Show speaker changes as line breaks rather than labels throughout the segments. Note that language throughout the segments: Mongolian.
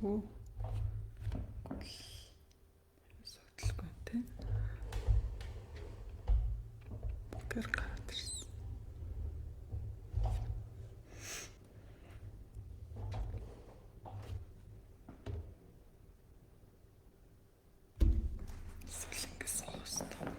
Хөдөлгөө. Хөдөлгөө тий. Бүгдээр гараад ирсэн. Эсвэл ингэ суух хэрэгтэй.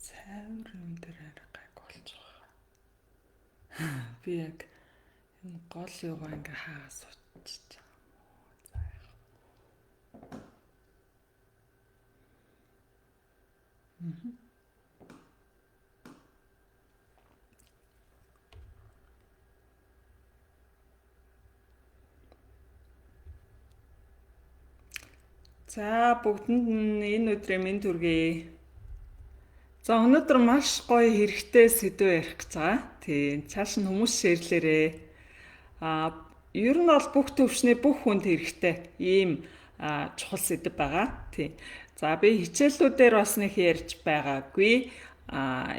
Цайвар юм дээр арай гайг болж байгаа. Би яг энэ гол юугаа ингээ хаа суучиж байгаа юм уу? За яах. За бүгдэнд нь энэ өдрийн мэнд хүргэе. За өнөөдөр маш гоё хэрэгтэй сэдв ярих гэж байгаа. Тийм, цааш нь хүмүүс share-лээрээ. Ер нь бол бүх төвшний бүх хүнд хэрэгтэй ийм чухал сэдв байгаа. Тийм. За би хичээлүүдээр бас нэг ярьж байгаагүй.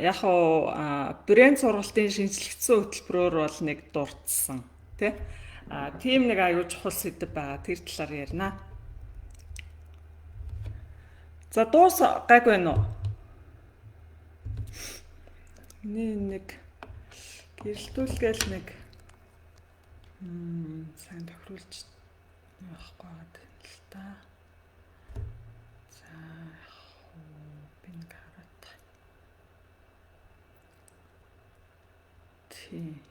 Яг уу брэнд сургалтын шинжлэгдсэн хөтөлбөрөөр бол нэг дурдсан, тий. Тийм нэг аюу чухал сэдв байгаа. Тэр талаар ярина. За дуус гайг байна уу? Миний нэг гэрэлтүүлгээл нэг сайн тохируулж явахгүй байгаа юм л та. За яг би нэг хараад. Тий.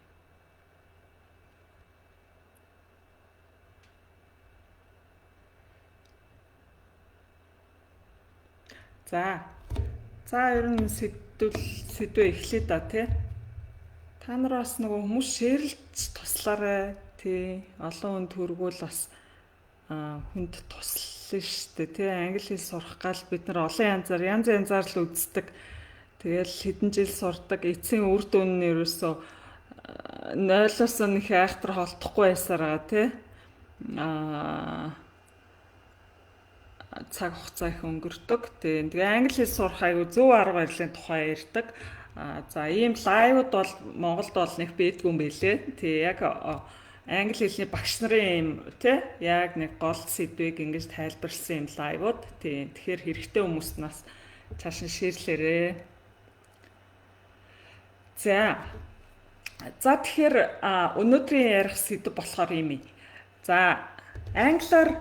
За. За ер нь сэдвээ эхлэе да тий. Та нар бас нөгөө хүмүүс share-лж туслаарай тий. Олон хүнд хүргүүл бас хүнд туслана шүү дээ тий. Англи хэл сурах гал бид нар олон янзаар янз янзаар л үздэг. Тэгэл хэдэн жил сурдаг. Эцсийн үр дүн нь ерөөсөө 0-оос нэг айхтар холдохгүй байсаар байгаа тий. Цаг хугацаа их өнгөрдөг. Тэгээ англи хэл сурах аягүй зөв арга барилын тухай ярьдаг. За ийм live-ууд бол Монголд бол нэг бэдгүй юм билээ. Тэг яг англи хэлний багш нарын ийм тий яг нэг гол сэдвийг ингэж тайлбарлсан юм live-ууд. Тий. Тэгэхээр хэрэгтэй хүмүүст нас цааш нь share-лээрээ. За. За тэгэхээр өнөөдрийн ярих сэдв болохоор ийм юм. За англиар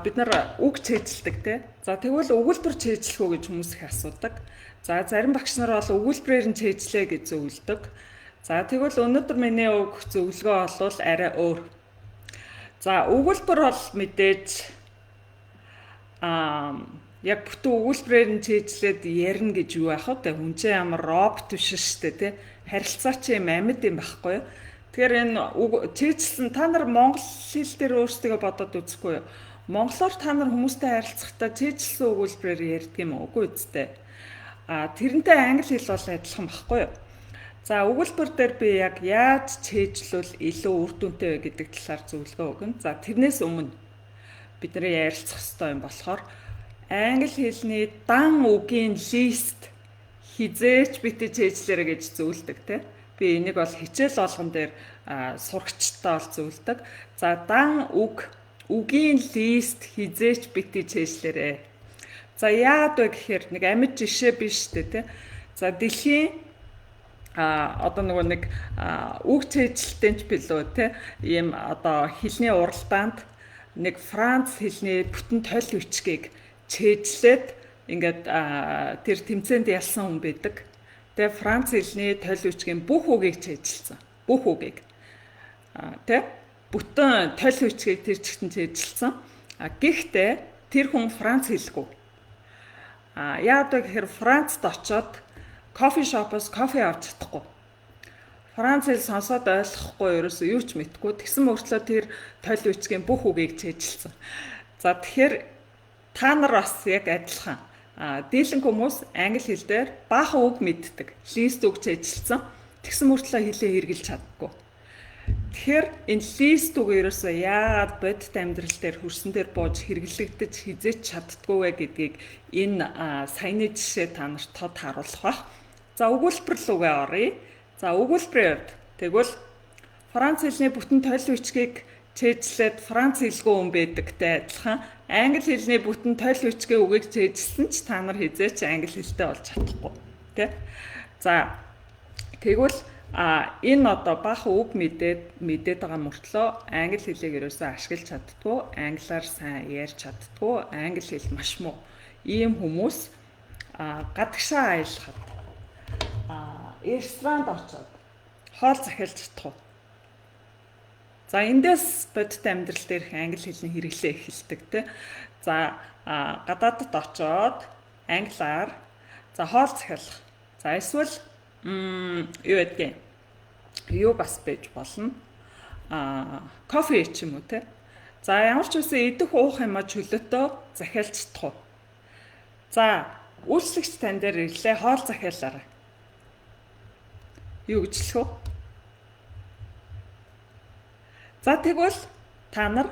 бид нар үг чэйжилдэг тий. За тэгвэл өгүүлбэр чэйжлэх үү гэж хүмүүс их асуудаг. За зарим багш нар бол өгүүлбэрээр нь чэйжлээ гэж зөвлөдөг. За тэгвэл өнөөдөр миний өгөх зөвлөгөө бол арай өөр. За өгүүлбэр бол мэдээж яг бүтэн өгүүлбэрээр нь чэйжлээд ярина гэж юу байх вэ? Хүн чинь ямар робот биш шүү дээ тий. Харилцаа чи юм амьд юм байхгүй юу? Тэгэхээр энэ чэйжлсэн та нар монгол хэл дээр өөрсдөө бодоод үзэхгүй юу? Монголоор та нар хүмүүстэй харилцахдаа чэйжлсэн өгүүлбэрээр ярьдаг юм уу? Үгүй үстэй. Тэрнтэй англи хэл бол адилхан байхгүй юу? За өгүүлбэр дээр би яг яаж чэйжлвэл илүү үр дүнтэй вэ гэдэг талаар зөвлөгөө өгнө. За тэрнээс өмнө бидний ярилцах ёстой юм болохоор англи хэлний дан үгийн лист хизээч битгий чэйжлээрэ гэж зөвлөдөг тий. Би энийг бол хичээл болгон дээр сурагчтай бол зөвлөдөг. За дан үг үгийн лист хизээч битгий чэйжлээрэ. За яагаад вэ гэхээр нэг амьд жишээ биш үү те. За дэлхийн одоо нөгөө нэг үг чэйжлэлтэй ч билүү те. Ийм одоо хэлний уралдаанд нэг Франц хэлний бүтэн толь бичгийг чэйжлээд ингээд тэр тэмцээнд ялсан хүн байдаг. Тэгээ Франц хэлний толь бичгийн бүх үгийг чэйжилсэн. Бүх үгийг. Тэ? Бүтэн толь бичгийг тэр чигтэн чэйжилсэн. Гэхдээ тэр хүн Франц хэлгүй. Яагаад вэ гэхээр Францд очоод кофе шопоос кофе авч чадахгүй. Франц хэл сонсоод ойлгохгүй ерөөсөө юу ч мэдэхгүй. Тэгсэн мөртлөө тэр толь бичгийн бүх үгийг чэйжилсэн. За тэгэхээр та нар бас яг адилхан. Дийлэнх хүмүүс англи хэл дээр баахан үг мэддэг. Лист үг чэйжилсэн. Тэгсэн мөртлөө хэлээ хэрэглэж чаддаггүй. Тэгэхээр энэ list үг ерөөсөө яагаад бодит амьдрал дээр, хөрсөн дээр бууж хэрэглэгдэж хэзээ ч чаддаггүй вэ гэдгийг энэ саяны жишээ та нарт тод харуулах бах. За, өгүүлбэр рүүгээ оръё. За, өгүүлбэрийн хувьд тэгвэл Франц хэлний бүтэн толь бичгийг цээжлээд Франц хэлгүй хүн байдагтай адилхан англи хэлний бүтэн толь бичгийн үгийг цээжилсэн ч та нар хэзээ ч англи хэлтэй болж чадахгүй, тэ? За, тэгвэл энэ одоо баахан үг мэдээд мэдээд байгаа мөртлөө англи хэлийг ерөөсөө ашиглаж чаддаггүй, англиар сайн ярьж чаддаггүй, англи хэл маш муу. Ийм хүмүүс гадагшаа аялахад ресторанд очоод хоол захиалж чадах уу? За, эндээс бодит амьдрал дээрх англи хэлний хэрэглээ эхэлдэг, те. За, гадаадд очоод англиар за хоол захиалах. За, эсвэл юу гэдгийг, юу бас байж болно. Кофе ч юм уу, те. За, ямар ч байсан идэх уух юмаа чөлөөтөө захиалж чадах уу? За, үйлчлэгч тань дээр ирлээ, хоол захиалаарай. Юу гэж хэлэх вэ? За, тэгвэл та нар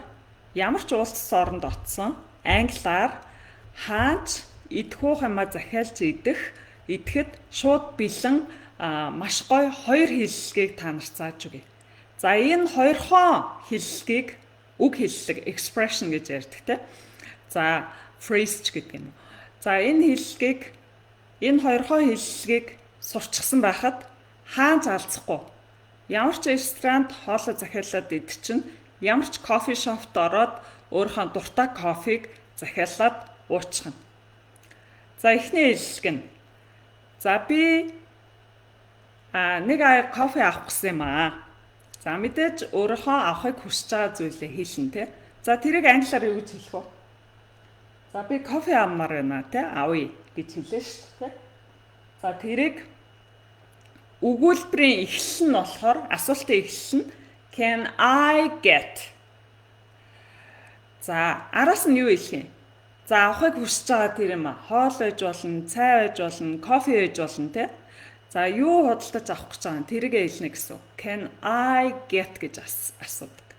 ямар ч улс оронд очсон англиар хаач идэх уух юмаа захиалж идэхэд шууд бэлэн маш гоё хоёр хэллэгийг та нарт зааж өгье. За, энэ хоёрхон хэллэгийг үг хэллэг, expression гэж ярьдаг, те. За, phrase ч гэдэг юм. За, энэ хэллэгийг, энэ хоёрхон хэллэгийг сурчсан байхад хаана ч алзахгүй. Ямар ч ресторанд хоолоо захиалаад идчихнэ, ямар ч coffee shop т ороод өөрийнхөө дуртай кофег захиалаад уучихна. За, эхний хэллэг нь. За, би нэг аяга кофе авах гэсэн юм аа. За, мэдээж өөрийнхөө авахыг хүсэж байгаа зүйлээ хэлнэ, те. За, тэрийг англиар юу гэж хэлэх вэ? За, би кофе авмаар байна, те, авъя гэж хэлнэ шүү дээ. За, тэрийг өгүүлбэрийн эхлэл нь болохоор, асуултын эхлэл нь "Can I get". За, араас нь юу хэлэх юм? За, авахыг хүсэж байгаа тэр юм а. Хоол байж болно, цай байж болно, кофе байж болно, те. За, юу худалдаж авах гэж байгаа юм, тэрийг хэлнэ гэсэн. "Can I get" гэж асуудаг.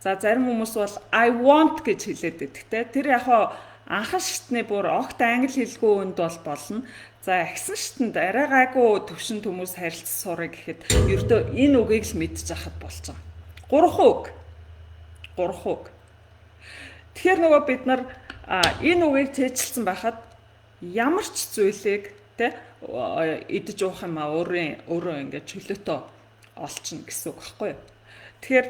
За, зарим хүмүүс бол "I want" гэж хэлээд байдаг, те. Тэр яг хаа анхан шатны бүр огт англи хэлгүй хүнд бол болно. За, ахисан шатанд арай гайгүй төвшөнд хүмүүс харилцах сурыг гэхэд ердөө энэ үгийг л мэдчих хахад болж байгаа. Гурван үг. Гурван үг. Тэгэхээр нөгөө бид нар энэ үгийг цээжилсэн байхад ямар ч зүйлийг, тэ, идэж уух юм а өөрийн өөрөө ингээд чөлөөтөө олчихно гэсэн үг байхгүй юу? Тэгэхээр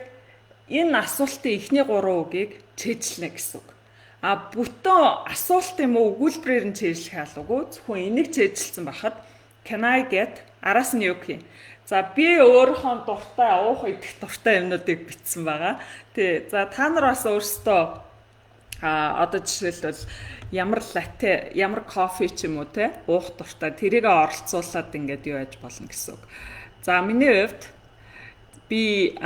энэ асуултын эхний гурван үгийг цээжлэнэ гэсэн үг. А бүтэн асуулт юм уу, өгүүлбэрээр нь цээжлэх албагүй, зөвхөн энийг цээжилсэн байхад "Can I get", араас нь юу гэх юм? За, би өөрийнхөө дуртай уух идэх дуртай юмнуудыг бичсэн байгаа. Тий. За, та нар бас өөрсдөө одоо жишээлбэл ямар латте, ямар кофе ч юм уу, те, уух дуртай, тэрийг оролцуулаад ингээд юу яаж болно гэсэн үг. За, миний хувьд би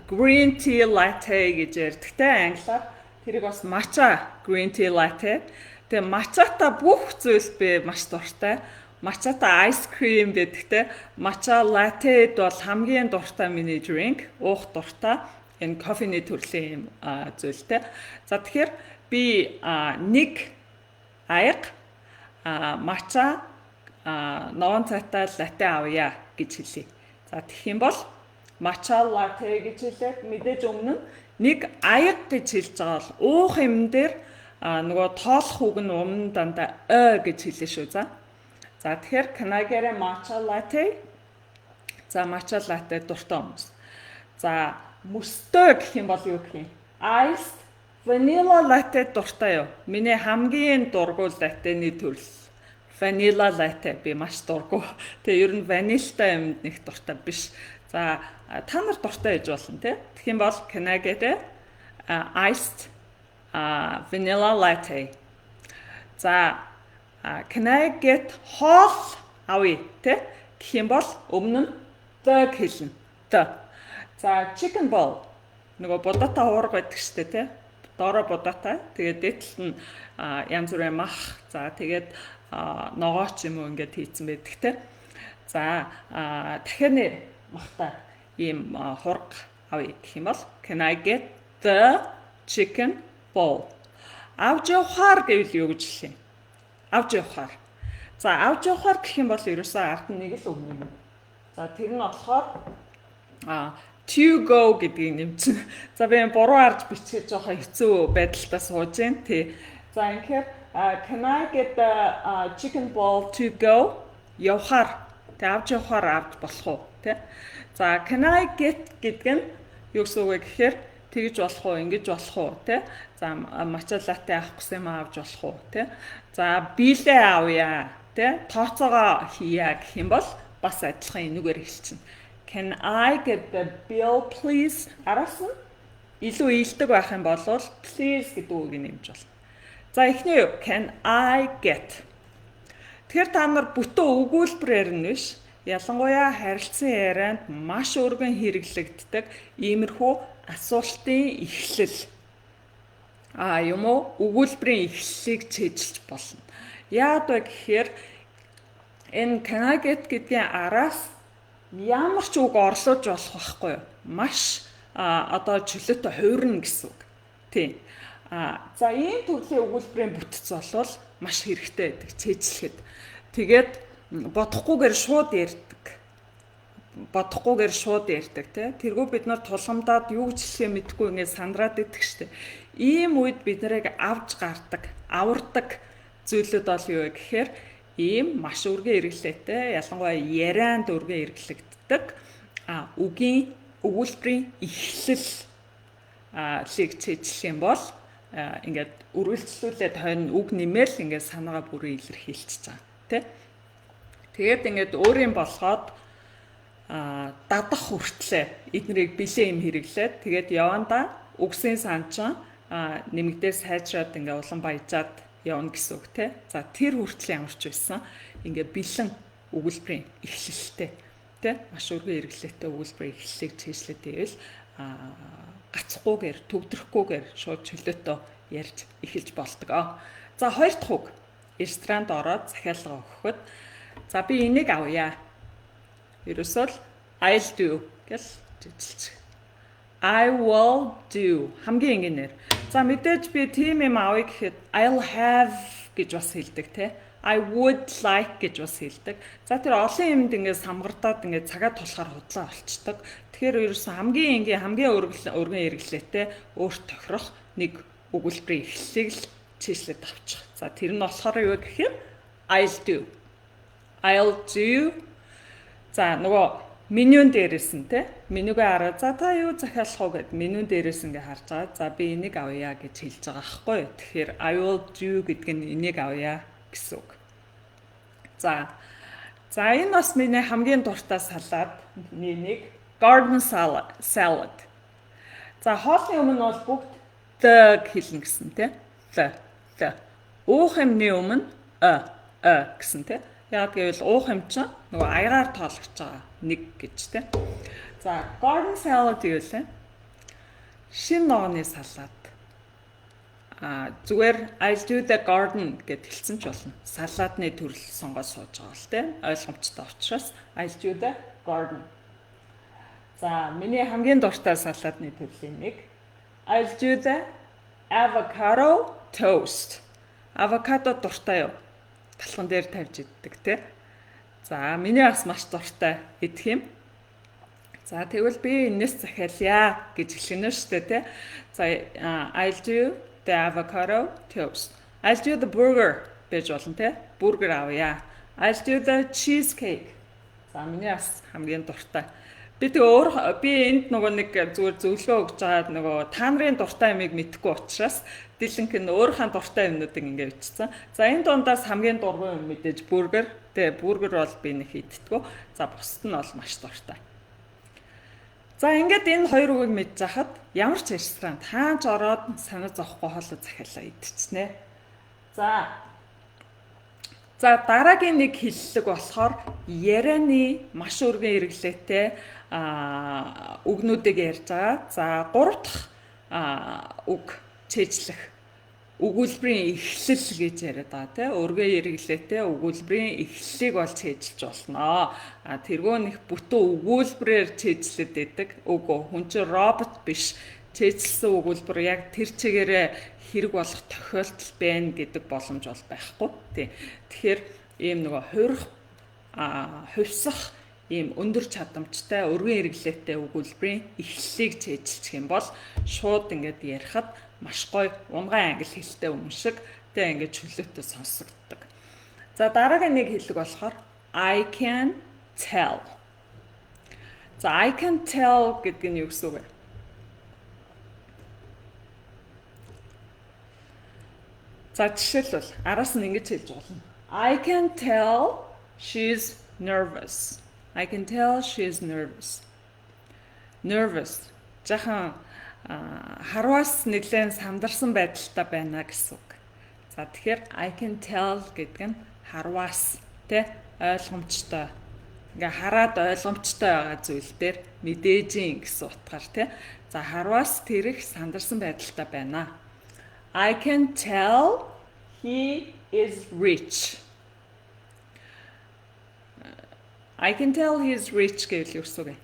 green tea latte гэж ярьдаг, те, англиар. Тэрийг бас matcha green tea latte. Тэгээ matcha-та бүх зүйл би маш дуртай. Matcha-та ice cream гэдэг, те. Matcha latte бол хамгийн дуртай миний drink, уух дуртай энэ кофений төрлийн юм зүйлтэй. За, тэгэхээр би нэг аяга matcha ногоон цайтай латте авъя гэж хэлье. За, тэгэх юм бол matcha latte гэж хэлээд, мэдээж өмнө нь нэг аяга гэж хэлж байгаа бол уух юм дээр нөгөө тоолох үг нь өмнө дандаа "a" гэж хэлнэ шүү. За. За, тэгэхээр "Can I get a matcha latte?" За, matcha latte дуртай хүмүүс. За, мөстэй гэх юм бол юу гэх юм? Iced vanilla latte дуртай юу? Миний хамгийн дургүй латтены төрөл vanilla latte, би маш дургүй. Тэгээ ер нь ванилтай юмд нэг дуртай биш. За, та нар дуртай гэж болно, тий. Тэгэх юм бол "Can I get a iced vanilla latte?" За, "Can I get" хоол авъя, тий. Гэх юм бол өмнө нь "the" хэлнэ. The. За, chicken bowl, нөгөө будаатай хуурга байдаг штэ, тий. Доороо будаатай. Тэгээд дээд талд нь янз бүрийн мах. За, тэгээд ногоо ч юм уу ингээд хийцэн байдаг, тий. За, дахианы махтай ийм хурга Авъя гэх юм бол "Can I get the chicken bowl?" Авч явахаар гэвэл юу гэж хэлэх юм? Авч явахаар. За, авч явахаар гэх юм бол ерөөсөө ард нь нэг л үг нэмнэ. За, тэр нь болохоор to go гэдгийг нэмчин. За, би буруу харж бичиж жоохон хэцүү байдалтай сууж байна. Тий. За, тэгэхээр "Can I get the chicken bowl to go?" Явахаар тэг авч явахаар авч болох уу, тий? За, "can I get" гэдэг нь юу гэсэн үг вэ гэхээр тэгж болох уу, ингэж болох уу, тий? За, matcha latte авах гэсэн юм авч болох уу, тий? За, bill ээ авъя, тий? Тооцоогоо хийя гэх юм бол бас адилхан энүүгээр хэлчихнэ. "Can I get the bill, please?" Араас нь илүү илдэг байх юм бол "please" гэдэг үгийг нэмж болно. За, эхний "can I get". Тэгэхээр та нар бүтэн өгүүлбэрээр нь биш, ялангуяа харилцан ярианд маш өргөн хэрэглэгддэг иймэрхүү асуултын эхлэл юм уу, өгүүлбэрийн эхлэлийг цээжилж болно. Яагаад вэ гэхээр энэ "can I get" гэдгийн араас ямар ч үг орлуулж болох байхгүй юу? Маш одоо чөлөөтэй хувирна гэсэн үг. Тийм. За, ийм төрлийн өгүүлбэрийн бүтэц болвол маш хэрэгтэй байдаг цээжлэхэд. Тэгээд бодохгүйгээр шууд ярьдаг. Бодохгүйгээр шууд ярьдаг, тий. Тэргүй бид нар тулгамдаад юу ч хэлэхээ мэдэхгүй ингээд сандраад идэх штэ. Ийм үед бид нарыг авч гардаг, авардаг зүйлүүд бол юу вэ гэхээр ийм маш өргөн хэрэглээтэй, ялангуяа ярианд өргөн хэрэглэгддэг үгийн өгүүлбэрийн эхлэл лиг цээжлэх юм бол ингээд үргэлжлүүлээд хойно үг нэмээл ингээд санаагаа бүрэн илэрхийлчихэж байгаа, тий. Тэгээд ингээд өөрийн болгоод дадах хүртлээ эднэрийг бэлэн юм хэрэглээд, тэгээд явандаа үгсийн сан чинь нэмэгдээ сайжраад ингээ улам баяжаад явна гэсэн үг, те. За, тэр хүртэл ямар ч байсан ингээ бэлэн өгүүлбэрийн эхлэлтэй, те, маш өргөн хэрэглээтэй өгүүлбэрийн эхлэлийг цээжлээд ивэл гацхгүйгээр, төгдрөхгүйгээр шууд чөлөөтөө ярьж эхэлж болдог. За, хоёр дахь үг, ресторанд ороод захиалга өгөхөд за, би энийг авъя. Ерөөсөө л "I'll do" гэл жижиглэж. "I will do" хамгийн энгийнээр. За, мэдээж би тийм юм авъя гэхэд "I'll have" гэж бас хэлдэг, те. "I would like" гэж бас хэлдэг. За, тэр олон юмд ингээд самгардаад ингээд цагаа тулахаар худлаа болчдөг. Тэгэхээр ерөөсөн хамгийн энгийн, хамгийн өргөн хэрэглээтэй өөрт тохирох нэг өгүүлбэрийн эхлэлийг л цээжлээд авчих. За, тэр нь болохоор юу гэхээр "I'll do". "I'll do". За, нөгөө менюн дээрээс нь, те, менюгээ хараад, за, та юу захиалах уу гэд менюн дээрээс ингээ харж байгаа. За, би энийг авъя гэж хэлж байгаа байхгүй юу? Тэгэхээр "I will do" гэдэг нь энийг авъя гэсэн үг. За, энэ бас миний хамгийн дуртай салаадны нэг, garden salad salad. За, хоолны өмнө бол бүгд "the" хэлнэ гэсэн, те. The, the. Уух юмны өмнө "a", "a" гэсэн, те. Яг гэвэл уух юм чинь нөгөө аягаар тоологдож байгаа нэг гэж, те. За, garden salad юу лээ? Шинэ ногооны салат. Зүгээр "I'll do the garden" гэд хэлсэн ч болно. Салаадны төрөл сонгоод сууж байгаа л, те. Ойлгомжтой учраас "I'll do the garden". За, миний хамгийн дуртай салаадны төрлийн нэг. I'll do the avocado toast. Авокадо дуртай юу? Талхан дээр тавьж иддэг, те. За, миний бас маш дуртай идэх юм. За, тэгвэл би энэс захиалъя гэж хэлнэ шүү дээ, те. За, "I'll do the avocado toast". "I'll do the burger" гэж болно, те. Бургер авъя. I'll do the cheesecake. За, миний бас хамгийн дуртай. Би тэг өөр би энд нөгөө нэг зүгээр зөвлөгөө өгч байгаа, нөгөө та нарын дуртай юмыг мэдэхгүй учраас Дилэнк нь өөрийнхөө дуртай юмнуудыг ингэ бичсэн. За, энэ дундаас хамгийн дургүй юм мэдээж бургер. Тэ, бургер бол би нэг иддэггүй. За, бусд нь бол маш дуртай. За, ингээд энэ хоёр үгийг мэдж хахад ямар ч ресторанд хаач ороод санаа зовхгүй хоолой захиалаа идчихнэ. За, дараагийн нэг хэллэг болохоор ярианы маш өргөн хэрэглээтэй үгнүүдийг ярьж байгаа. За, гурав дахь үг цээжлэх Өгүүлбэрийн эхлэл гэж яриад байгаа тийм, өргөн хэрэглээтэй өгүүлбэрийн эхлэлийг бол цээжилж болно. А тэргөө нэх бүтэн өгүүлбэрээр цээжлээд байдаг. Үгүй, хүн чинь робот биш. Цээжилсэн өгүүлбэр яг тэр чигээрээ хэрэг болох тохиолдол байна гэдэг боломж бол байхгүй. Тийм. Тэгэхээр ийм нөгөө хувирах, хувьсах ийм өндөр чадамжтай өргөн хэрэглээтэй өгүүлбэрийн эхлэлийг цээжилчих юм бол шууд ингээд ярихад маш гоё унган англи хэлтэй хүн шиг тэг ингээд чөлөөтэй сонсогддог. За, дараагийн нэг хэлэг болохоор I can tell. За, I can tell гэдэг нь юу гэсэн үг вэ? За, жишээлбэл араас нь ингэж хэлж болно. I can tell she's nervous. I can tell she's nervous. Nervous. Жаахан харвас нэлээд сандарсан байдалтай байна гэсэн үг. За, тэгэхээр I can tell гэдэг нь харвас тэ ойлгомжтой. Ингээ хараад ойлгомжтой байгаа зүйл дээр мэдээж гэсэн утгаар тэ. За, харвас тэрэх сандарсан байдалтай байна. I can tell he is rich. I can tell he is rich гэвэл юу гэсэн үг вэ?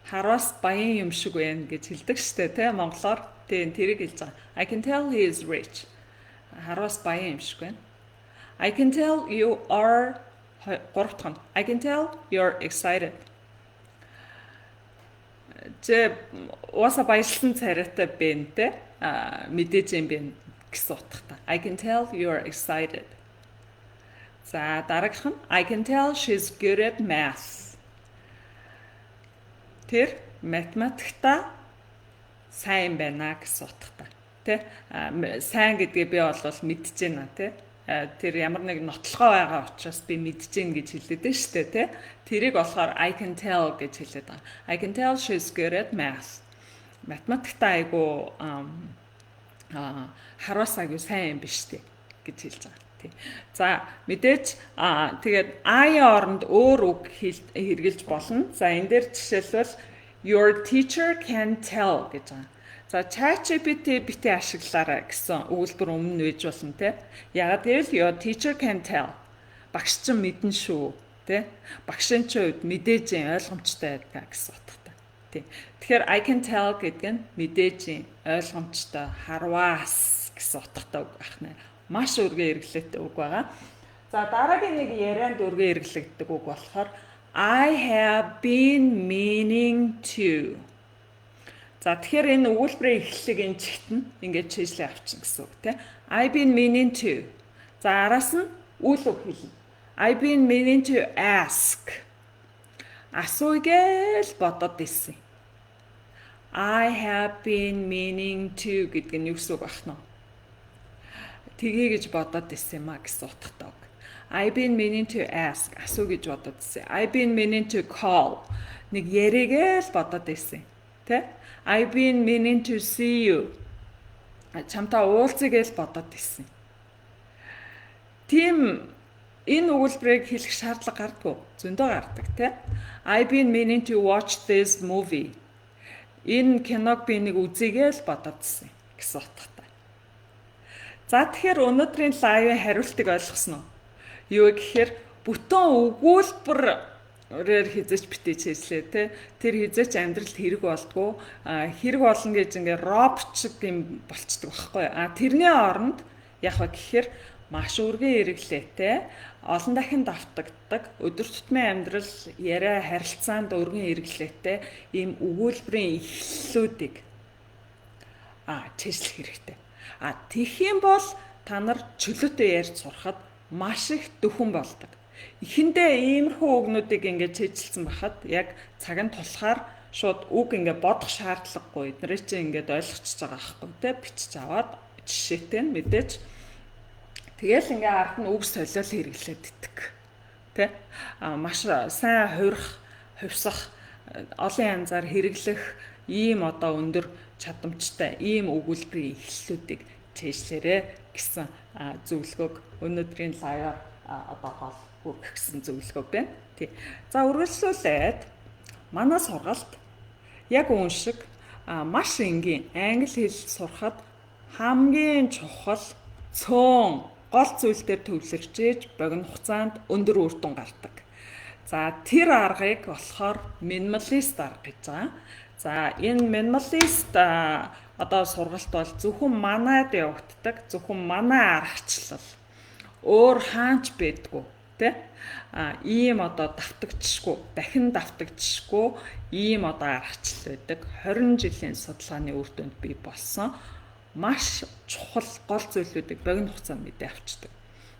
Харвас баян юм шиг байна гэж хэлдэг штэ тий, монголоор. Тийм, тэрийг хэлж байгаа. I can tell he is rich. Харвас баян юм шиг байна. I can tell you are, гурав дахь нь. I can tell you're excited. Чи угаасаа баярлсан царайтай байна те. А мэдээж юм байна гэсэн утгатай. I can tell you're excited. За, дараагийнх нь I can tell she's good at math. Тэр математиктаа сайн байна гэсэн утгатай. Тэ? Сайн гэдгээ би бол мэдэж байна тэ. Тэр ямар нэг нотлогоо байгаа учраас би мэдэж гин гэж хэлээд байна шүү дээ тэ. Тэрийг болохоор I can tell гэж хэлээд байгаа. I can tell she's good at math. Математиктаа айгу харвас айгу сайн юм биш үү гэж хэлж байгаа. Тий. За, мэдээж тэгээд I-ийн оронд өөр үг хэрэглэж болно. За, энэ дээр жишээлбэл your teacher can tell гэж байгаа. За, ChatGPT битгий ашиглаарай гэсэн өгүүлбэр өмнө нь байж болно те. Яагаад гэвэл your teacher can tell. Багш чинь мэднэ шүү те. Багшийн чинь хувьд мэдээж ойлгомжтой байдаг гэсэн утгатай. Тий. Тэгэхээр I can tell гэдэг нь мэдээж ойлгомжтой, харвас гэсэн утгатай үг байх нэ. Маш өргөн хэрэглээтэй үг байгаа. За, дараагийн нэг ярианд өргөн хэрэглэгддэг үг болохоор I have been meaning to. За, тэгэхээр энэ өгүүлбэрийн эхлэлийг энэ чигт нь ингээд цээжлээ авчихна гэсэн үг тийм. I been meaning to. За, араас нь үйл үг хэлнэ. I been meaning to ask. Асууя гээл бодоод ирсэн. I have been meaning to гэдэг нь юу гэсэн үг байх нь? Тэгье гэж бодоод ирсэн юм а гэсэн утгатай үг. I been meaning to ask, асуу гэж бодоод ирсэн. I been meaning to call, нэг яриагээл бодоод ирсэн. Тэ? I been meaning to see you. Чамтай уулзъя гэж бодоод ирсэн. Тийм, энэ өгүүлбэрийг хэлэх шаардлага гардаггүй. Зөндөө гардаг тий. I been meaning to watch this movie. Энэ киног би нэг үзье л бодоод ирсэн гэсэн утгатай. За, тэгэхээр өнөөдрийн live ын хариултыг ойлгосон уу? Юу гэхээр бүтэн өгүүлбэрээр хэзээ ч битгий цээжлээ те. Тэр хэзээ ч амьдралд хэрэг болдгоо. Хэрэг болно гэж ингээ робот шиг юм болчдөг байхгүй. А тэрний оронд яг вэ гэхээр маш өргөн хэрэглээтэй, олон дахин давтагддаг, өдөр тутмын амьдрал, яриа харилцаанд өргөн хэрэглээтэй ийм өгүүлбэрийн эхлэлүүдийг цээжлэх хэрэгтэй. А тэгэх юм бол та нар чөлөөтэй ярьж сурахад маш их дөхөн болдог. Эхэндээ иймэрхүү үгнүүдийг ингээд цээжилсэн байхад яг цаг нь тулахаар шууд үг ингээд бодох шаардлагагүй. Эднэрийг чинь ингээд ойлгочихж байгаа байхгүй те, бичиж аваад жишээтэй нь мэдээж тэгэл ингээ ард нь үг солиол хэрэглээд иддэг. Тэ? А маш сайн хувирах, хувьсах, олон янзаар хэрэглэх ийм одоо өндөр чадамжтай ийм өгүүлбэрийн эхлэлүүдийг цээжлээрэ гэсэн зөвлөгөөг өнөөдрийн live аар одоо гол хүргэх гэсэн зөвлөгөө байна. Тий. За, үргэлжлүүлээд манай сургалт яг үүн шиг маш энгийн англи хэл сурахад Хамгийн чухал цөөн гол зүйл дээр төвлөрч ээж богино хугацаанд өндөр үр дүн гардаг. За, тэр аргыг болохоор minimalist арга гэж байгаа. За, энэ minimalist одоо сургалт бол зөвхөн манайд явагддаг, зөвхөн манай аргачлал. Өөр хаач байдгүй, тэ? А ийм одоо давтагдшгүй, дахин давтагдшгүй ийм одоо аргачлал байдаг. 20 жилийн судалгааны үр дүнд бий болсон маш чухал гол зүйлүүдийг богино хугацаанд мэдээ авчдаг.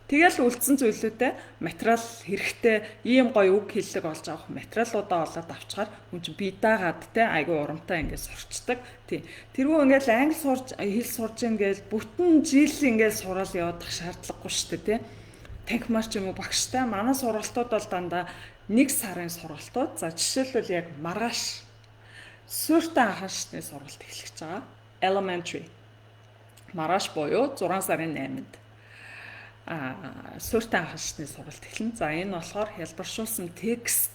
Тэгэл үлдсэн зүйлүүдээ материал хэрэгтэй, ийм гоё үг хэллэг олж авах материалуудаа олоод авчгаар хүн чинь бие даагаад, те, айгүй урамтай ингээд сурчдаг. Тий. Тэргүй ингээд англи сурж, хэл сурж ингээд бүтэн жил ингээд сураал явах шаардлагагүй шүү дээ, те. Танхимаар ч юм уу багштай. Манай сургалтууд бол дандаа нэг сарын сургалтууд. За, жишээлбэл, яг маргааш суурьтай анхан шатны сургалт эхлэх гэж байгаа. Elementary. Маргааш буюу 6 сарын 8-нд суурьтай анхан шатны сургалт эхэлнэ. За, энэ болохоор хялбаршуулсан текст,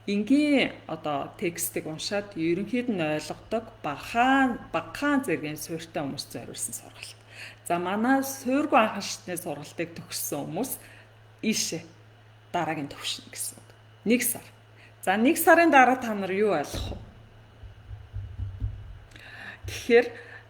энгийн одоо текстийг уншаад ерөнхийд нь ойлгодог багахан багахан зэргийн суурьтай хүмүүс зориулсан сургалт. За, манай суурьгүй анхан шатны сургалтыг төгссөн хүмүүс ийшээ дараагийн төвшин гэсэн үг. Нэг сар. За, нэг сарын дараа та нар юу ойлгох вэ? Тэгэхээр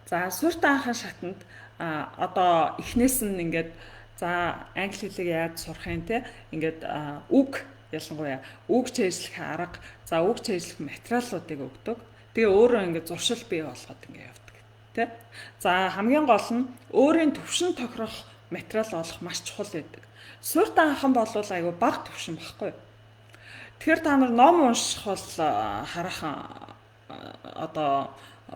за, суурьтай анхан шатанд одоо эхнээс нь ингээд, за, англи хэлийг яаж сурах юм, те, ингээд үг, ялангуяа үг цээжлэх арга, за, үг цээжлэх материалуудыг өгдөг. Тэгээ өөрөө ингээд зуршил бий болгоод ингээд явдаг. Тэ? За, хамгийн гол нь өөрийн төвшин тохирох материал олох маш чухал байдаг. Суурьтай анхан болвол айгүй бага төвшин багхгүй. Тэгэхээр та нар ном унших бол хараахан одоо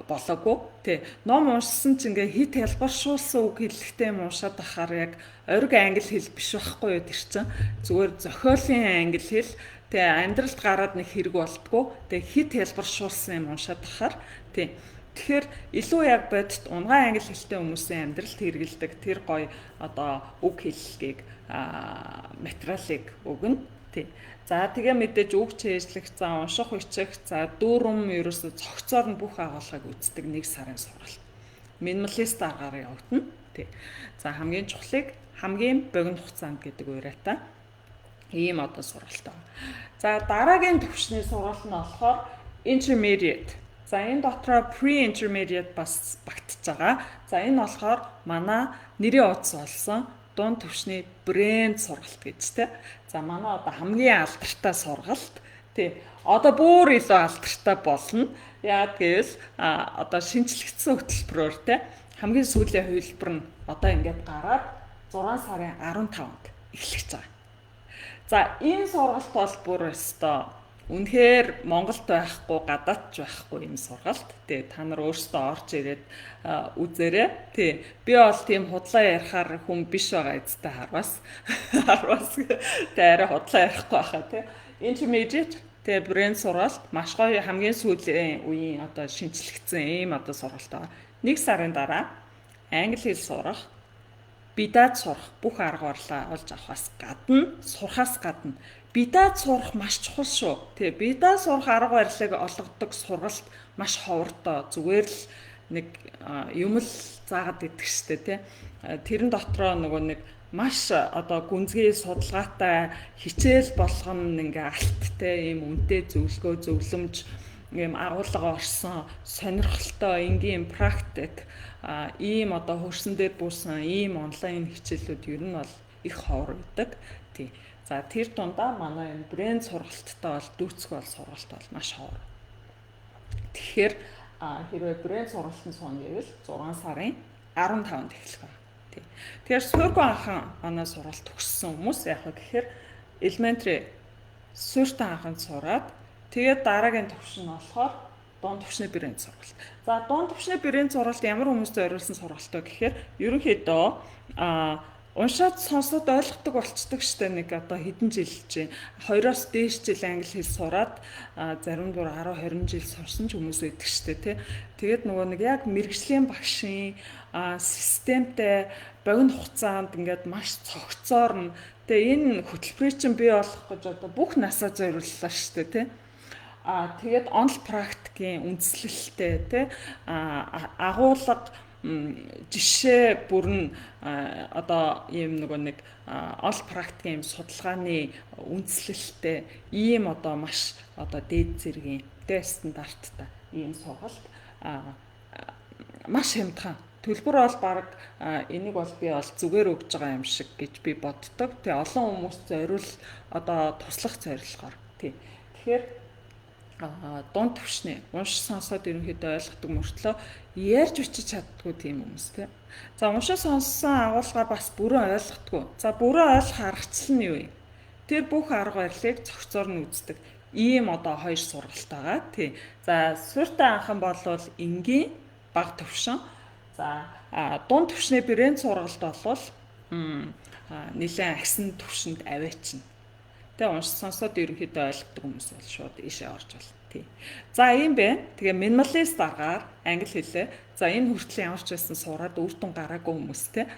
болоогүй. Тий. Ном уншсан чинь ингээ хит хялбаршуулсан үг хэллэгтэй юм уншаад ахаар яг ориг англи хэл биш байхгүй юу тэр чинь. Зүгээр зохиолын англи хэл. Тэгээ амьдралд гараад нэг хэрэг болдгоо. Тэгээ хит хялбаршуулсан юм уншаад ахаар, тий. Тэгэхээр илүү яг бодит унган англи хэлтэй хүмүүсийн амьдралд хэрэгэлдэг тэр гоё одоо үг хэллэгийг, материалыг өгнө. Тий. За, тэгээ мэдээж үг цээжлэх, за, унших, бичих, за, дүрм, ерөөсө цогцоор нь бүх агуулгыг үздэг нэг сарын сургалт. Minimalist аргаар явагдана. Тий. За, хамгийн чухлыг хамгийн богино хугацаанд гэдэг уриатай ийм одоо сургалт байна. За, дараагийн түвшний сургалт нь болохоор intermediate. За, энэ дотроо pre-intermediate бас багтж байгаа. За, энэ болохоор манай нэрийн утас болсон дунд түвшний брэнд сургалт гэж, тэ. За, манай одоо хамгийн алдартай сургалт. Тий. Одоо бүр илүү алдартай болно. Яагаад гэвэл одоо шинжлэгдсэн хөтөлбөрөөр, тэ, хамгийн сүүлийн хувилбар нь одоо ингээд гараад 6 сарын 15-нд эхлэх гэж байгаа. За, энэ сургалт бол бүр өстой үнэхээр Монголд байхгүй, гадаад ч байхгүй юм сургалт. Тэгээ та нар өөрсдөө орж ирээд үзээрэй. Тий. Би бол тийм худлаа ярихаар хүн биш байгаа эцтэй харвас. Харвас. Тэ, арай худлаа ярихгүй байхаа, тий. Intermediate, тэгээ брэнд сургалт маш гоё, хамгийн сүүлийн үеийн одоо шинжлэгдсэн ийм одоо сургалт байгаа. Нэг сарын дараа англи хэл сурах, бие дааж сурах бүх арга барилаа олж авахаас гадна, сурахаас гадна бие дааж сурах маш чухал шүү. Тэгээ бие дааж сурах арга барилыг олгодог сургалт маш ховордоо, зүгээр л нэг юм л заагаад идэх штэ, тий. Тэрэн дотроо нөгөө нэг маш одоо гүнзгий судалгаатай хичээл болгоно ингээ алттай ийм үнэтэй зөвлөгөө, зөвлөмж, ийм агуулга орсон, сонирхолтой энгийн практик, ийм одоо хөрсөн дээр буусан ийм онлайн хичээлүүд ер нь бол их ховор байдаг. Тий. За, тэр дундаа манай энэ брэнд сургалттай бол дүүцэх бол сургалт бол маш ховор. Тэгэхээр хэрвээ брэнд сургалтанд сууна гэвэл 6 сарын 15-нд эхлэх байна. Тий. Тэгэхээр суурьгүй анхан манай сургалт төгссөн хүмүүс яг вэ гэхээр elementary, суурьтай анханд сураад, тэгээд дараагийн төвшин нь болохоор дунд түвшний брэнд сургалт. За, дунд түвшний брэнд сургалт ямар хүмүүст зориулсан сургалт вэ гэхээр ерөнхийдөө уншаад сонсоод ойлгодог болцдог штэ, нэг одоо хэдэн жил чинь 2-оос дээш жил англи хэл сураад, зарим бүр 10 20 жил сурсан ч хүмүүс байдаг штэ, тий. Тэгээд нөгөө нэг яг мэргэжлийн багшийн системтэй богино хугацаанд ингээд маш цогцоор нь, тэгээ энэ хөтөлбөрийг чинь бий болгох гэж одоо бүх насаа зориуллаа штэ, тий. А тэгээд онл практикийн үндслэлтэй, тий, агуулга Жишээ бүрэн одоо ийм нөгөө нэг ол практикийн юм судалгааны үндслэлтэй ийм одоо маш одоо дээд зэргийн тэ стандарттай ийм сургалт маш хямдхан. Төлбөр бол баг энийг бол би бол зүгээр өгж байгаа юм шиг гэж би боддог. Тэгээ олон хүмүүс зориул одоо туслах зорилгоор тий. Тэгэхээр дунд төвшний унш сонсоод ерөнхийдөө ойлгодог мөртлөө ярьж бичиж чаддгүй тийм хүмүүс тий. За, уншаа сонссон агуулгаа бас бүрэн ойлгохгүй. За, бүрэн ойлгох аргачлал нь юу юм? Тэр бүх арга барилыг цогцоор нь үздэг. Ийм одоо хоёр сургалт байгаа тий. За, сууртай анхан болвол энгийн, бага төвшин. За, дунд төвшний брэнд сургалт болвол нэлээд агсан төвшөнд аваачна. Тэгээ унш сонсоод ерөнхийдөө ойлгодог хүмүүс бол шууд ийшээ орж болно. Тий. За, ийм байна. Тэгээ минималист аргаар англи хэлээ. За, энэ хүртэл ямар ч байсан сураад үр дүн гараагүй хүмүүстэй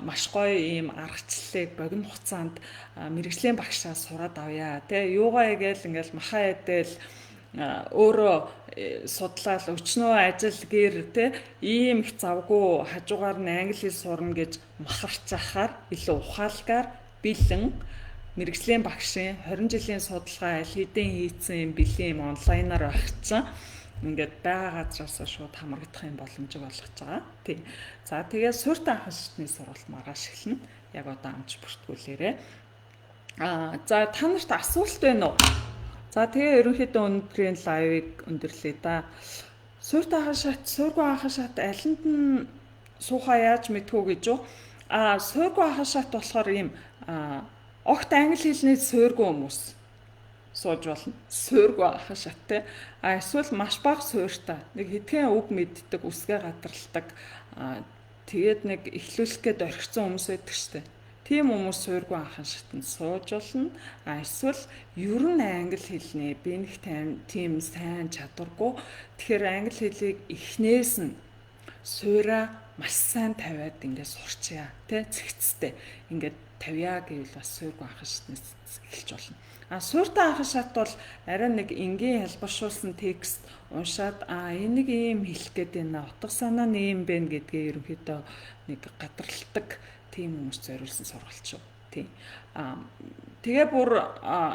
маш гоё ийм аргачлалыг богино хугацаанд мэргэжлийн багшаа сураад авъя. Тэ, юугаа игээл ингээл махаа эдэл өөрөө судлаал өчнөө ажил гэр те ийм их завгүй хажуугаар нь англи хэл сурна гэж махарч ахаар илүү ухаалгаар бэлэн мэргэжлийн багшийн 20 жилийн судалгаа аль хэдийн хийцэн юм бэлэн юм онлайнаар байх чинь ингээд байгаа газраас шууд хамрагдах юм боломжийг олгож байгаа. Тий. За, тэгээд суурьтай анхан шатны сургалт маргааш эхэлнэ. Яг одоо амж бүртгүүлээрэ. За, та нарт асуулт байна уу? За, тэгээ ерөнхийдөө өнөөдрийн live ыг өндөрлөе да. Суурьтай анхан шат, суургүй анхан шат алинд нь суухаа яаж мэдхүү гэж юу? Суургүй анхан шат болохоор ийм огт англи хэлний суургүй хүмүүс сууж болно. Суургүй анхан шат те. Эсвэл маш бага суурьтай. Нэг хэдхэн үг мэддэг, үсгээ гадралдаг. Тэгээд нэг эхлүүлэх гээд орхисон хүмүүс байдаг штэ. Тийм хүмүүс суургүй анхан шатанд сууж болно. Эсвэл ер нь англи хэлний би нэг тийм сайн чадваргүй. Тэгэхээр англи хэлийг эхнээс нь суура маш сайн тавиад ингээд сурчъя. Тэ, цэгцтэй. Ингээд тавья гэвэл бас суургүй анхан шатнаас эхэлж болно. Сууртай анхан шат бол арай нэг энгийн хэлбэршүүлсэн текст уншаад энийг ийм хэлэх гээд байна. Утга санаа нь ийм байна гэдгээ ерөнхийдөө нэг гадралдаг тийм хүмүүс зориулсан сургалт шүү. Тийм. Тэгээ бүр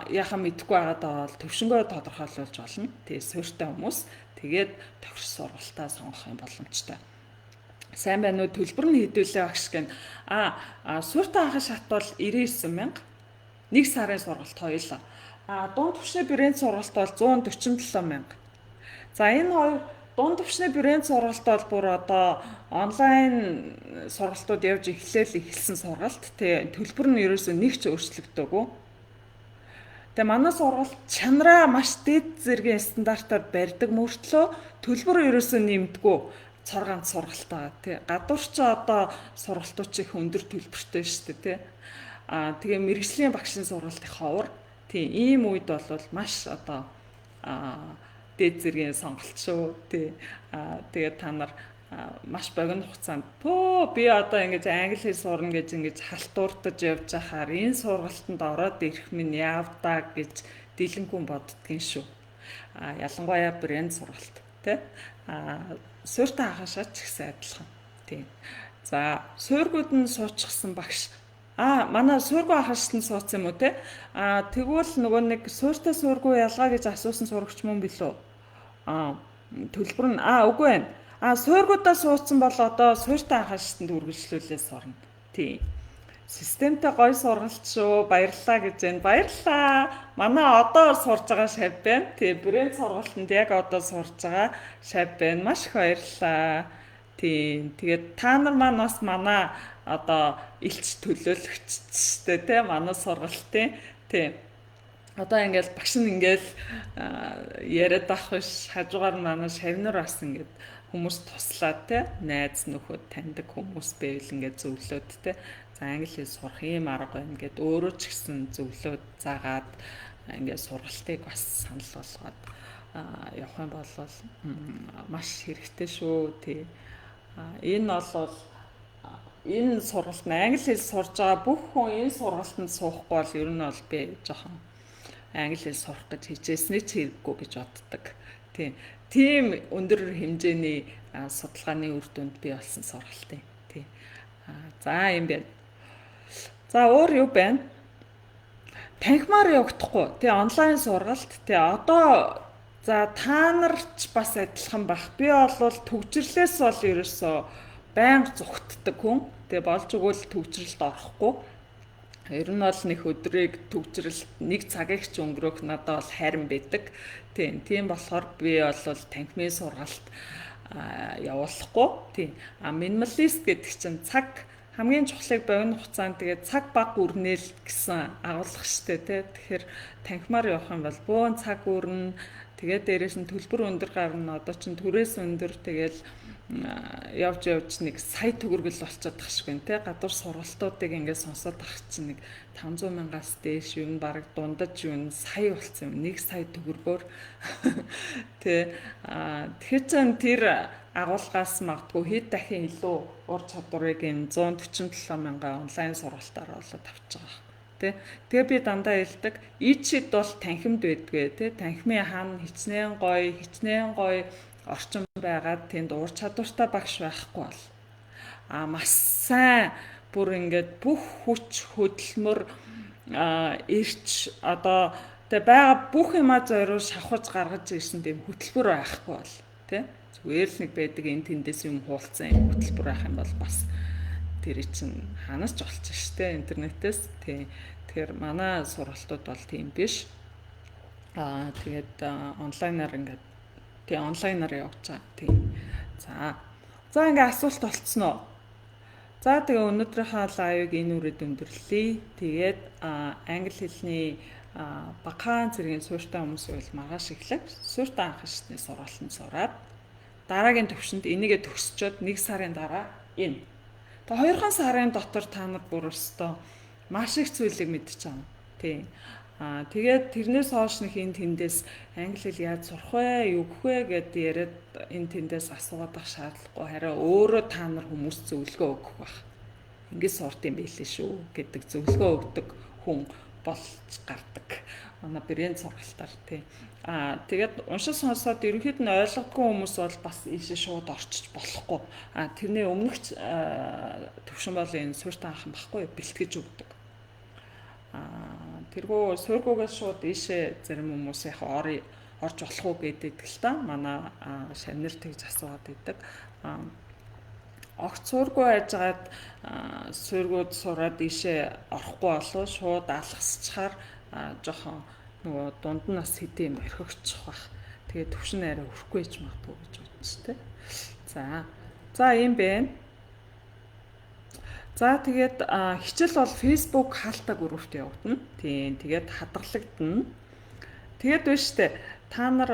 яхаа мэдэхгүй байгаад бол төвшөнгөө тодорхойлуулж болно. Тэгээ суурьтай хүмүүс тэгээд тохирч сургалтаа сонгох юм боломжтой. Сайн байна уу? Төлбөр нь хэдүүлээ багш гэн. Суурьтай анхан шат бол 99 мянга. Нэг сарын сургалт хоёулаа. Дунд түвшний брэнд сургалт бол 147 мянга. За, энэ хоёр дунд түвшний брэнд сургалт бол бүр одоо онлайн сургалтууд явж эхлээл эхэлсэн сургалт. Тэгээ төлбөр нь ерөөсөө нэг ч өөрчлөгдөөгүй. Тэгээ манай сургалт чанараа маш дээд зэргийн стандартаар барьдаг мөртлөө төлбөр ерөөсөө нэмдэггүй цор ганц сургалт байгаа тий. Гадуур ч одоо сургалтууд ч их өндөр төлбөртэй шүү дээ тий. Тэгээ мэргэжлийн багшийн сургалт их ховор. Тий, ийм үед бол маш одоо дээд зэргийн сонголт шүү. Тий. Тэгээд та нар маш богино хугацаанд пөө би одоо ингэж англи хэл сурна гэж ингэж халтуурдаж явж байхаар энэ сургалтанд ороод ирэх минь яавдаа гэж дийлэнхүүн боддгийн шүү. Ялангуяа брэнд сургалт тий. Суурьтай анхан шат ч гэсэн адилхан. Тий. За, суургууд нь суучихсан багш. Манай суургүй анхан шатанд сууцсан юм уу те? Тэгвэл нөгөө нэг суурьтай суургүй ялгаа гэж асуусан сурагч мөн билүү? Төлбөр нь үгүй байна. Суургуудаа сууцсан бол одоо суурьтай анхан шатанд үргэлжлүүлээ сурна. Тий. Системтэй гоё сургалт шүү. Баярлалаа гэж байна. Баярлалаа. Манай одоо сурж байгаа шав байна. Тий, брэнд сургалтанд яг одоо сурж байгаа шав байна. Маш их баярлалаа. Тий. Тэгээд та нар маань бас манай одоо элч төлөөлөгч шүү дээ, тий, манай сургалтын. Тий. Одоо ингээл багш нь ингээл яриад авах биш, хажуугаар нь манай шавнар бас ингээд хүмүүс туслаад тий, найз нөхөд таньдаг хүмүүс байвал ингээд зөвлөөд тий, за англи хэл сурах ийм арга байна гэд өөрөө ч гэсэн зөвлөөд заагаад ингээд сургалтыг бас санал болгоод явах юм бол маш хэрэгтэй шүү тий. Энэ бол энэ сургалт нь англи хэл сурж байгаа бүх хүн энэ сургалтанд суухгүй бол ер нь бол би жоохон англи хэл сурах гэж хичээсний ч хэрэггүй гэж боддог. Тийм. Тийм өндөр хэмжээний судалгааны үр дүнд бий болсон сургалт юм. Тийм. За юм байна. За өөр юу байна? Танхимаар явагдахгүй. Тий, онлайн сургалт. Тий, одоо за та нар ч бас адилхан бах. Би бол төгжрлээс бол ерөөсөө байнга зүгтдэг хүн. Тэгээ болж өгвөл төгжрэлд орохгүй. Ер нь бол нэг өдрийг төгжрэлт нэг цагийг ч өнгөрөөх надад бол хайран байдаг. Тийм, тийм болохоор би бол танхимын сургалт явуулахгүй. Тийм. А минималист гэдэг чинь цаг хамгийн чухлыг богино хугацаанд тэгээд цаг баг үрнээл гэсэн агуулга штэ тий. Тэгэхээр танхимаар явах юм бол бөөн цаг үрнэ. Тэгээд дээрэс нь төлбөр өндөр гарна. Одоо чинь түрээс өндөр, тэгэл явж явж нэг сая төгрөгөл болчиход тах шиг байна те. Гадуур сургалтуудыг ингээд сонсоод ах чинь нэг 500 мянгаас дээш юм, баг дундаж юм сая болсон юм. 1 сая төгрөгөөр те. А тэгэхээр чин тэр агуулгаас магадгүй хэд дахин илүү ур чадварыг энэ 147 мянган онлайн сургалтаар болоод авч байгаа юм тэ. Тэгээ би дандаа хэлдэг, ичид бол танхимд байдгүй тэ. Танхимын хаана хичнээн гоё, хичнээн гоё орчин байгаад тэнд ур чадвартай багш байхгүй бол маш сайн бүр ингээд бүх хүч хөдөлмөр эрч одоо тэг байгаа бүх юмаа зориул шавхаж гаргаж ирсэн тийм хөтөлбөр байхгүй бол тий, зүгээр л нэг байдаг энэ тэндээс юм хуулцсан юм хөтөлбөр байх юм бол бас тэр чинь ханаас ч олчих штэ интернетээс. Тий, тэгэхээр манай сургалтууд бол тийм биш. Тэгээд онлайнаар ингээд тий, онлайнаар явж байгаа. Тий. За. За, ингээ асуулт болцсон уу? За, тэгээ өнөөдрийнхөө live ыг энэ үрээд өндөрлөе. Тэгээд англи хэлний багахан зэргийн суурьтай хүмүүс байвал маргааш эхлэх суурьтай анх шатны сургалтанд сураад дараагийн төвшөнд энийгээ төгсчөөд нэг сарын дараа энэ. Тэгээ 2 сарын дотор та нар бүр өстөө маш их зүйлийг мэдчихэж байгаа. Тий. Тэгээд тэрнээс хойш нэг энэ тэндээс англи хэл яаж сурах вэ, юу гэх вэ гэд яриад энэ тэндээс асуугаад ах шаардлагагүй. Харин өөрөө та нар хүмүүс зөвлөгөө өгөх байх. Ингэж сурд юм байлээ шүү гэдэг зөвлөгөө өгдөг хүн болж гардаг. Манай брэнд сургалтаар тий. Тэгээд уншиж сонсоод ерөнхийд нь ойлгохгүй хүмүүс бол бас ийшээ шууд орчиж болохгүй. Тэрний өмнөх төвшин бол энэ суурьтай анхан баггүй, бэлтгэж өгдөг. Тэргүү суургуугаас шууд ийшээ зарим хүмүүс яг орж болох уу гэдэг л та манай шавнар тэгж асууад идэг. Огт суургүй байжгаад суургууд сураад ийшээ орохгүй болов шууд алгасчаар жоохон нөгөө дунд нь бас хэдийн юм орхигдчих бах. Тэгээд төвшин арай өрөхгүй ч магадгүй гэж бодчих тээ. За. За, ийм бэ. За, тэгээд хичээл бол Facebook хаалтаа группт явагдана. Тийм, тэгээд хадгалагдана. Тэгээд байна штэ. Та нар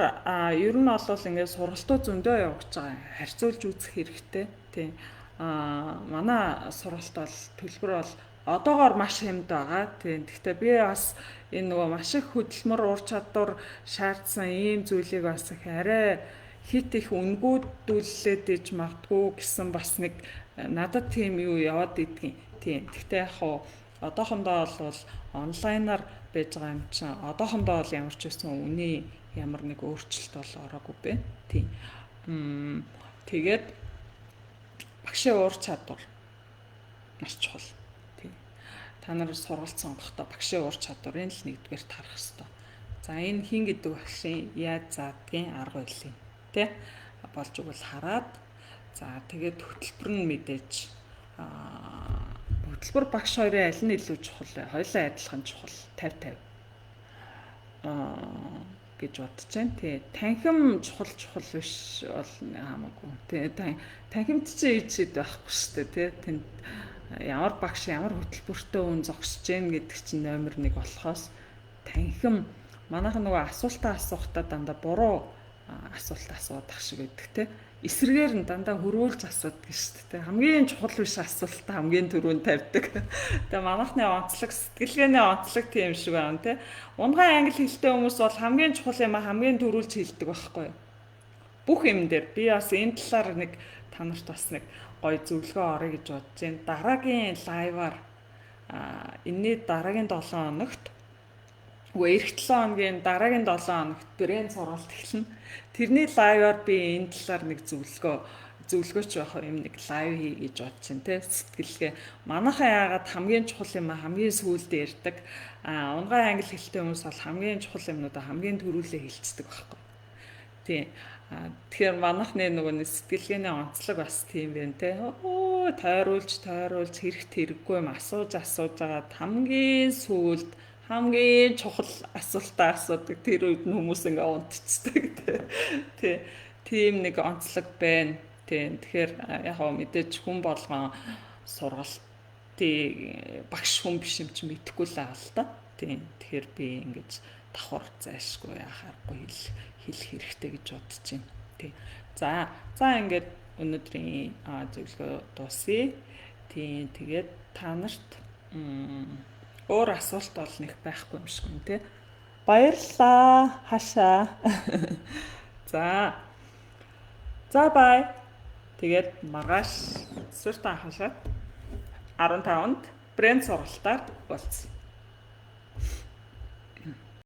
ер нь бол ингээд сургалтууд зөндөө явагдаж байгаа. Харьцуулж үзэх хэрэгтэй. Тийм. Манай сургалт бол төлбөр бол одоогоор маш хямд байгаа. Тийм. Гэхдээ би бас энэ нөгөө маш их хөдөлмөр, ур чадвар шаардсан ийм зүйлийг бас их арай хит их үнгүүдүүлээд иж магадгүй гэсэн бас нэг надад тийм юу яваад идэгин. Тийм. Гэхдээ яг хуу одоохондоо бол онлайнаар байж байгаа юм чинь одоохондоо бол ямар ч байсан үний ямар нэг өөрчлөлт бол ороогүй бэ. Тийм. Тэгээд багшийн ур чадвар маш чухал. Тийм. Та нар сургалт сонгохдоо багшийн ур чадварыг л нэгдүгээр тарах хэрэгтэй. За, энэ хин гэдэг багшийн яаж заадгийн арга барилыг тэ болж өгвөл хараад, за, тэгээд хөтөлбөр нь мэдээж хөтөлбөр, багш хоёрын аль нь илүү чухал вэ? Хоёулаа адилхан чухал, 50 50 гэж бодож байна. Тий. Танхим чухал чухал биш бол хамаагүй. Тий. Танхимд чи ичээд байхгүй шүү дээ, тий. Тэнд ямар багш, ямар хөтөлбөртэй хүн зогсож гэн гэдэг чинь номер 1 болохоос танхим манайхан нөгөө асуултаа асуухтаа дандаа буруу асуулт асууад ах шиг байдаг, тий, эсрэгээр нь дандаа хөрвүүлж асуудаг шүү дээ. Хамгийн чухал биш асуултаа хамгийн түрүүнд тавьдаг. Тэгээ манайхны онцлог, сэтгэлгээний онцлог тийм шиг байна те. Унган англи хэлтэй хүмүүс бол хамгийн чухал юм хамгийн түрүүлж хэлдэг байхгүй юу? Бүх юм дээр би бас энэ талаар нэг та нарт бас нэг гоё зөвлөгөө орё гэж бодож байна. Дараагийн live аар, энэний дараагийн 7 хоногт Үгүй, эх 7 хоногийн дараагийн 7 хоногт брэнд сургалт эхэлнэ. Тэрний live аар би энэ талаар нэг зөвлөгөөч байх юм, нэг live хий гэж бодож чинь, те, сэтгэлгээ. Манайхаа яагаад хамгийн чухал юм хамгийн сүүлд ярьдаг? А унгай англи хэлтэй хүмүүс бол хамгийн чухал юмнуудаа хамгийн түрүүлээ хэлцдэг байхгүй. Тийм. Тэгэхээр манайхны нөгөө нэг сэтгэлгээний онцлог бас тийм байна, те. Оо, тойруулж тойруулж хэрэгт хэрэггүй юм асууж асууж байгаа, хамгийн сүүлд хамгийн чухал асуултаа асуудаг. Тэр үед нь хүмүүс ингээ унтцдаг, тий. Тийм нэг онцлог байна. Тийм. Тэгэхээр яг гоо мэдээж хүн болгон сургалтыг багш хүн биш юм чи мэдэхгүй л байгаа л та. Тийм. Тэгэхээр би ингэж давхар зайлшгүй яхааргүй хэлэх хэрэгтэй гэж бодож байна. Тийм. За, за, ингээд өнөөдрийн зөвлөгөө дуусъя. Тийм. Тэгээд та нарт өөр асуулт бол нэг байхгүй юм шиг байна, тий. Баярлалаа. Хашаа. За. За, bye. Тэгээд маргааш сүртэн хашаад 15-нд брэнд сургалтаар уулзъя.